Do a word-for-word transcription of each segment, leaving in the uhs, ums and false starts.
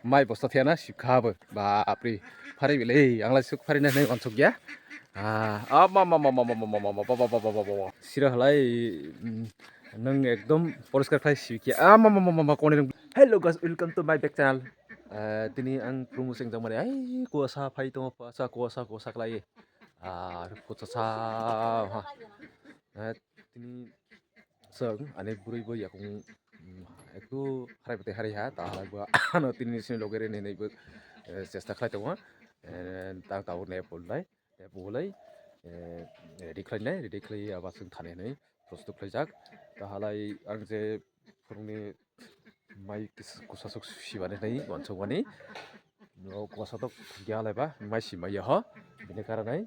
Mai bosta thiyana sibkha bo. Bapre. Phari bile, ang lai suk phari na hinwi uansuk ya. Ah, ama, ma, ma, ma, ma, ma, ma, ma, ba, ba, ba, ba, ba, ba, ba. Sira halai, mm, nang ekdom poriskar khlai sibkha. Ah, ma, ma, ma, ma, ma, kone nang. Hello guys, welcome to my back channel. Eh, tini ang promo seng jang mani. Ai, kuasa phai tongo, kuasa, kuasa, kuasa khlai. Ah, kuasa sa, ha. Eh, tini Chwng ani bwrwi bo yakung, mm, ektu harai bwtwi harai ha, ta halai bo ano tini sini loge reni hinwi bo, eh, chesta khlai tongo. Eh, ta tabuk nep bolai, nep bolai, eh, ready khlainai, ready khlai aba chwng thani hinwi prosto khlaijak. Ta halai ang je phurungni mai kis-, kwsasuk sibani hinwi uansukmani. O kwsa tok ya laiba, mai si mai ya ho, bini karanai.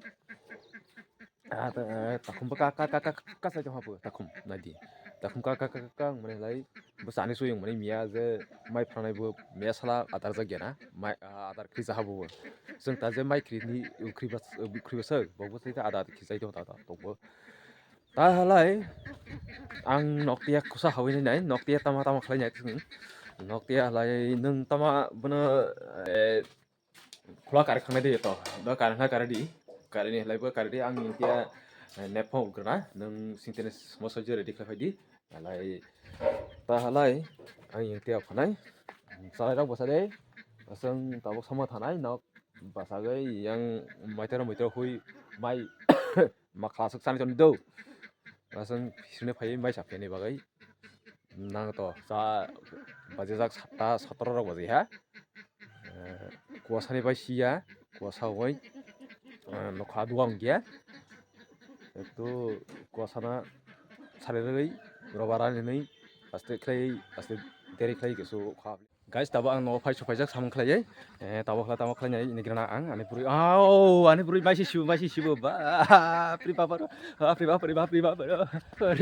Ah, ta-, eh, takhum bo ka, ka, ka, ka, ka, ka, sai tongha bo, takhum, nai di. Takhum ka, ka, ka, ka, ka, wng mani lai, bo sani sui wng mani miya je mai phanai bo miya sala adar jak ya na, mai, ah, adar khri ja ha bo. Chwng ta je mai khri ni, khri bas, khri bas, bo bo sai ta adar khri jai tong ta, ta, tong bo. Ta halai, ang noktiya kusa hawi nai, noktiya tama tama khlai nai, noktiya halai, nwng tama bono, eh, Khula kari khangnai de to. Do kari na kari di. Kari ni halai bo kari di ang intia, eh, nepho ugrana. Nung sintene moso jore di khlai di. Halai ta halai ang intia phanai. Salai rok basa de. Asang tabuk sama thanai nok basa gai yang maitero maitero hui mai makha suk sani chon do. Asang sine phai mai sapeni bagai. Nang to cha bajijak satta sotoro rok baji ha. Eh, kuasani bai siya, kuasa bai, eh, nokha duang giya. Ektu kuasana sarirwi roba rani nwi aste khlai, aste deri khlai kesu kha. Guys, tabo ang nogo phai supaijak samung khlaiwi. Eh, tabo khlai, tamo khlai nai, ini grana ang, ani bwrwi. Au, ani bwrwi maisi sibo, maisi sibo. Bapre bapre, bapre bapre, bapre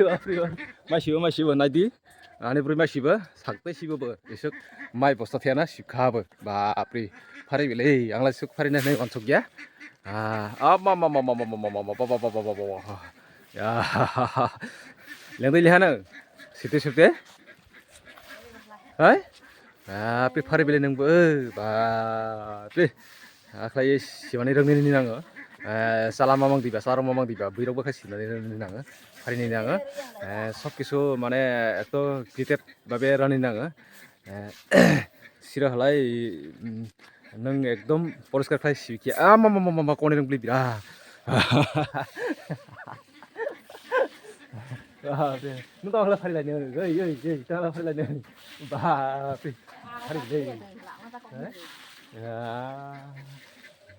bapre. Maisi bo, maisi bo, nai di. Ani bwrwi mai sibo, sakte sibo bo, isuk mai bosta thiyana sibkha bo. Bapre, phari bile, ang lai suk phari na hinwi uansuk ya. Ah, ah, ma, ma, ma. Ya, lengdai lihano, sibte, sibte. Hai? Bapre, phari bile nang bo, eh, bapre. Akhlai simani rwngni ni nango. Eh, chala mamang diba, chala mamang diba, bwrwi rok bo khe simani rwngni nango. Phari ni nango. Eh, sob kisu mane ekto cricket babe rani nango. Eh, sira halai, mm, nung ekdom poriskar khlai sibikhe. Ah, ma, ma, ma, ma, ma, kone nung bili bira. Ah, de. Nung tawla phari lai nung. Ei, ei, ei, tawla phari lai nung. Ba, pi. Phari lai. Eh? Ya.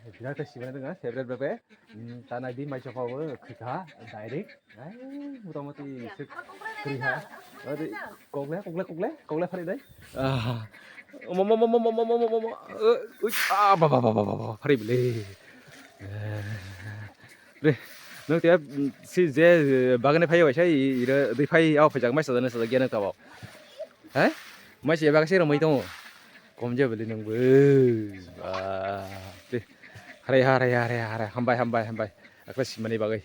Birat ta sibana dong, favorite babe. Hmm, ta nai di mai chapa bo khika direct. Ai, motamoti se kri ha. Ade kokle, kokle, kokle, kokle phari dai. Ah. Mo, mo, mo. Eh, ui, ah, ba, ba, phari bile. Eh, re, nung te, mm, si je, eh, bagane phai bai sai, ira dui phai, au phai jak mai sajana sajak gyan tabo. He? Mai se bagase romoi tongo. Kom je bile nung bo. Ba, te. Hare, hare, hare, hare. Hambai, hambai, hambai. Akla simani bagai.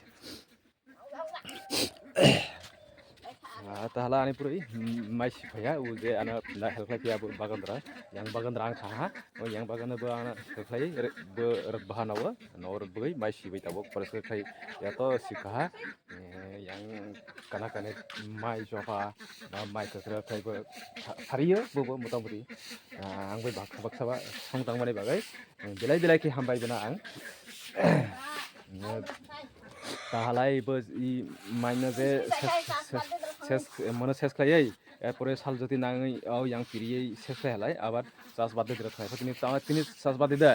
Ah, ta hala ani purui, mm, mai si phaya, u je ano na help khlai phiya bo bagandra, yang bagandra ang kha ha, o yang bagandra bo ano help khlai, re-, bo rwk baha no, no rwk bwgwi mai si bai tabok, pore se khlai ya to si kha ha, eh, yang kana kane mai chopha, ba mai kwkhwrwk khlai bo pha-, phariyo bo, bo motamoti, ah, ang bai bak-, baksa ba song tangmani bagwi, eh, belai belai khe hambai bana ang. Tahalai bo i maino je ses, ses, ses, mano ses khlaiwi, erpore sal joti nangwi o yang piriwi ses khlai halai, abar chas bad de dira khlai. Tini tama tini chas bad de.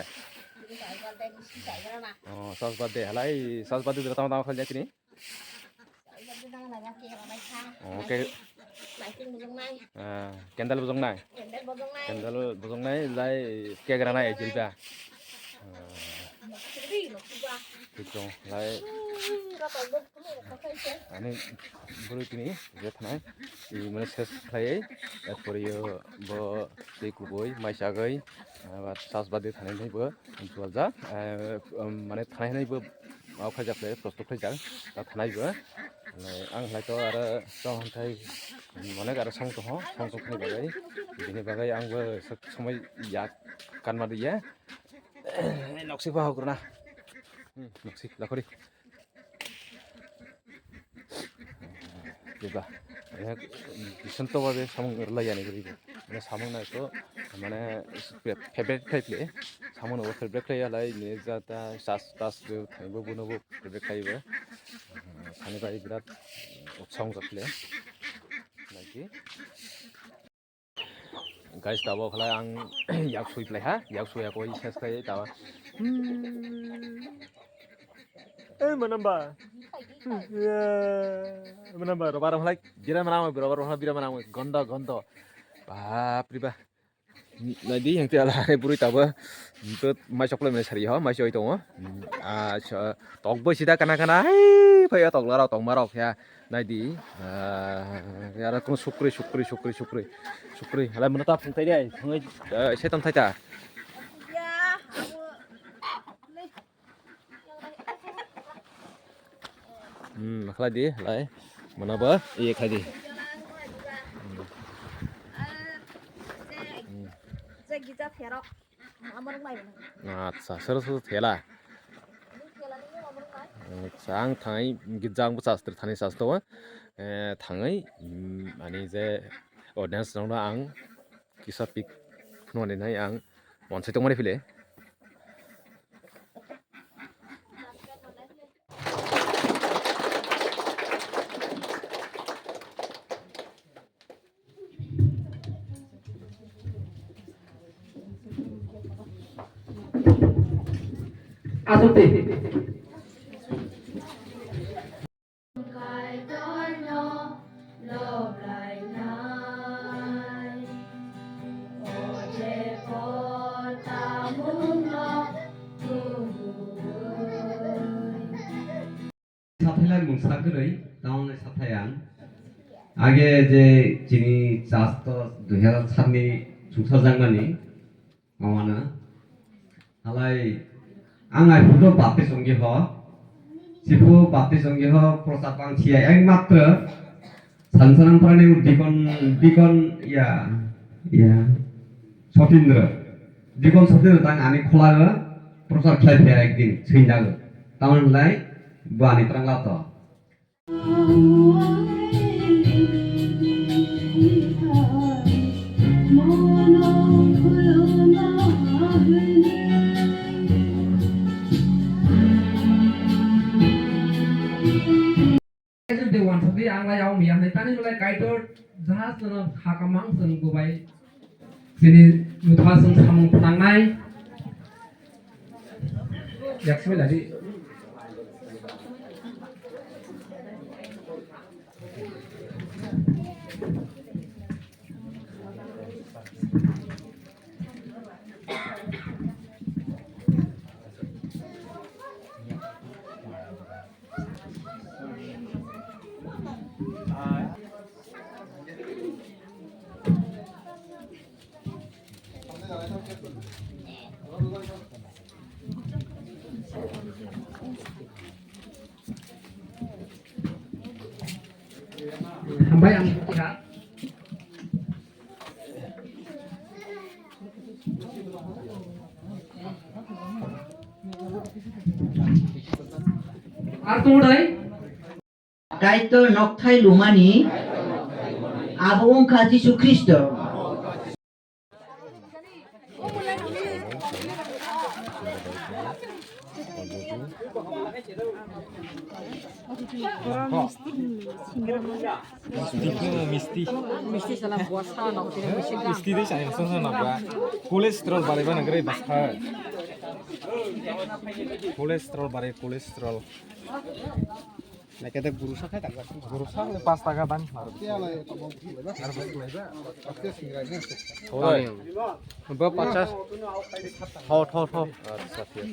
Oh, chas bad de halai, chas bad de dira tama tama khlai tini. Oh, ke, ah, candle bujong nai. Candle bojong nai, lai kek rana ejilba. Ah. Thik dong, lai. Ani bwrwi tini je thanai, i mane ses khlai, erpore yo bo tei kubui, mai chagwi, ah, ba chas badi thanai nai bo, jual ja, eh, um, mane thanai nai bo, mau khaijak le, prosto khaijak, ta thanai bo. Ang lai to aro chong hamthai. Onek aro samung tongho, samung tongphani bagwi, bini bagwi ang bo sak somoi yak kanma rwya. Noksik ba hogrona. Hmm, noksik lakhori. Diba, eh, bisanto babe samung rwlai yani guribo. Mane samung na to, mane favorite khai le, samung no favorite khai ya lai, ne jata sas tas bo thaibo bono bo favorite khai bo. Sani bai birat utsaho wngkha le. Naidi. Guys, tabo khlai ang yak sui plai ha, yak sui ya koi ses khai tabo. Hmm. Eh, manamba. Hmm, ya. Manamba, robar khlai bira manamba, robar khlai bira manamba, gondo, gondo. Bap ri ba. Naidi yang tiala hai buri tabo. Tut mai choklai mai sari ho, mai choi tongo. Ah, tok bo sida kana kana, hai, phai tok larok, tok marok ya. Naidi, ah, yara kung sukri, sukri, sukri, sukri, sukri. Halai mano ta phung thai dai, phung, eh, setan thai ta. Hmm, khlai di, halai. Mano ba, iye khlai di. Hmm. Hmm. Acha, sero sero thela. Acha, ang thangwi gijang bwchastre thani chas to. Eh, thangwi, mm, ani je audience rokno ang kisa pic phunuknai ang wansai tongmani phile. Aswk twi. Sathailai mungsa kwrwi, tamoni sathai ang. Age je chini chas to dui hazar sat ni chuksa jangmani, mamano. Halai, ang ai photo baptis onggi ho. Sipu baptis onggi ho, prochar pang siya, ekmatro Sansanang Prani Dikon, Dikon, ya, ya, Sotindra. Dikon Sotindra tang ani kholaga prochar khlai phai ekdin, sindago. Tamon lai, bo ani trangla to. Dewan sadi ang lai au miyam nai tani nulai Kaitor jahaj nono hakamang seng bubai. Sini mutha seng samung phanang nai. Yak simi lagi. Hambai ang buti ha. Ar tong dai? Kaitor nokthai lumani abo wngkha Jisu Khristo. Misti khe misti. Misti sala bua sa no tini misti da. Misti dei sani song song nokba. Cholesterol barai bana gre basa. Cholesterol barai cholesterol. Naikhe de guru sa khai tangka. Guru sa le pas taka dan. Ar bas laiba. Oi. Bo pachas. Thau, thau, thau. Acha, thik.